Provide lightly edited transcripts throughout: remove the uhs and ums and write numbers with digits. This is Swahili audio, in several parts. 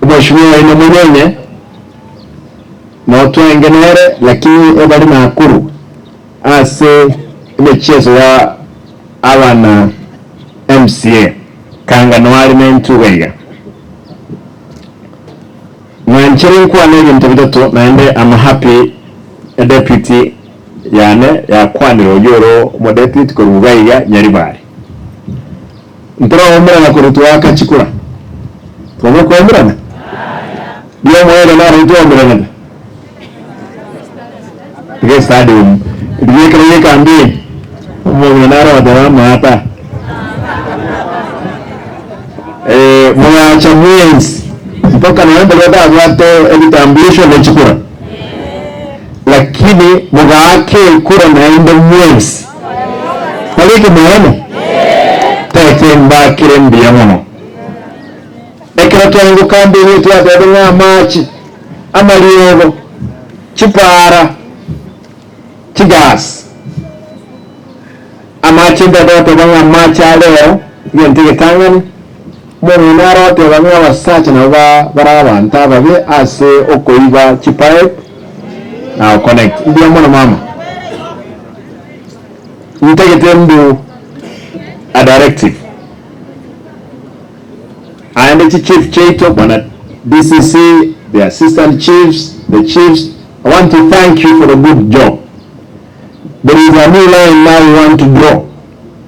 Mheshimiwa ine mwenyenye notwengenere lakini ebali Nakuru ase emichezo ya abana MCA kanga noari nentuga iga mwanchere nkwana ebinto bitato naende I'm happy a deputy yane yakwanire oyoro omo deputy koruga iga Nyaribari ntoromerana korutwaka chikura twamokwemerana ndio mwere naro twomerana tige stadium riekere kambi omogina naro bateba mata mwacha mwenzi mpaka naomba leo ebitambulisho na chikura lakini mugaake kura naende mwenzi paliki muone teke mbakire mbiya muno ekero twangu kambi twatebe ng'amachi amaliogo chipara chigasi amachi ndatoteba ng'amachi aleo gento getang'ani mono naroteba ng'a abasacha nabo bara abantu ababe ase okoiba chipipe na connect mbiya mono mama ntegete mbu a directive and the chief Chaito, Bwana DCC, the assistant chiefs, the chiefs, I want to thank you for the good job. There is a new line now we want to draw.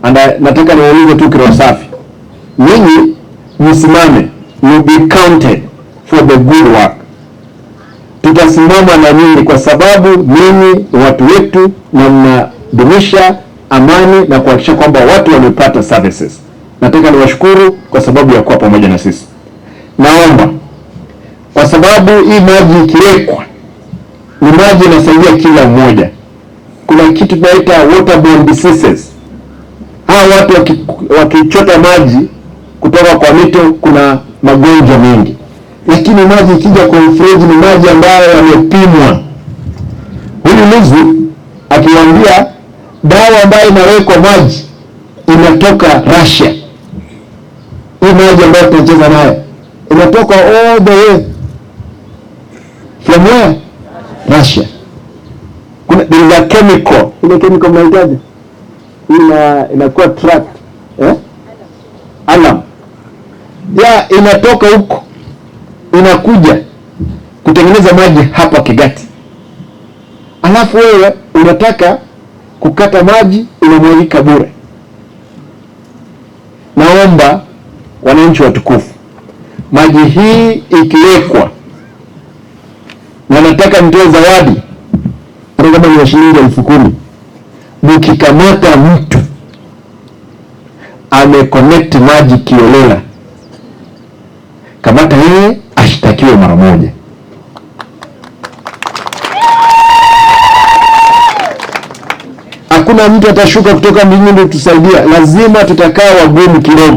And I, nataka niwaulize tu kiroho safi. Ninyi msimame, you be counted for the good work. Tutasimama na nyinyi kwa sababu ninyi ni watu wetu na mnadumisha amani na kuhakikisha kwamba watu wamepata services. Nataka niwashukuru kwa sababu ya kuwa pamoja na sisi. Naomba kwa sababu hii maji ikiwekwa ni maji inasaidia kila mmoja. Kuna kitu tunaita waterborne diseases. Hawa watu wakichota maji kutoka kwa mito, kuna magonjwa mengi, lakini maji ikija kwa mfereji ni maji ambayo yamepimwa. Huyu Lizu akiwaambia dawa ambayo inawekwa maji inatoka Russia. Hii maji ambayo tunacheza nayo inatoka all the way from where? Russia. Kuna there is a chemical. Ile chemical mnahitaji inakuwa tracked, eh? Alam ya inatoka huko inakuja kutengeneza maji hapa Kegati, alafu wewe unataka kukata maji inamwagika bure. Naomba wananchi watukufu, maji hii ikiwekwa, na nataka nitoe zawadi hata kama ni ya shilingi 10,000, mkikamata mtu ameconnect maji kiolela, kamata yeye ashtakiwe mara moja. Hakuna mtu atashuka kutoka mbinguni kutusaidia, lazima tutakaa wagumu kidogo.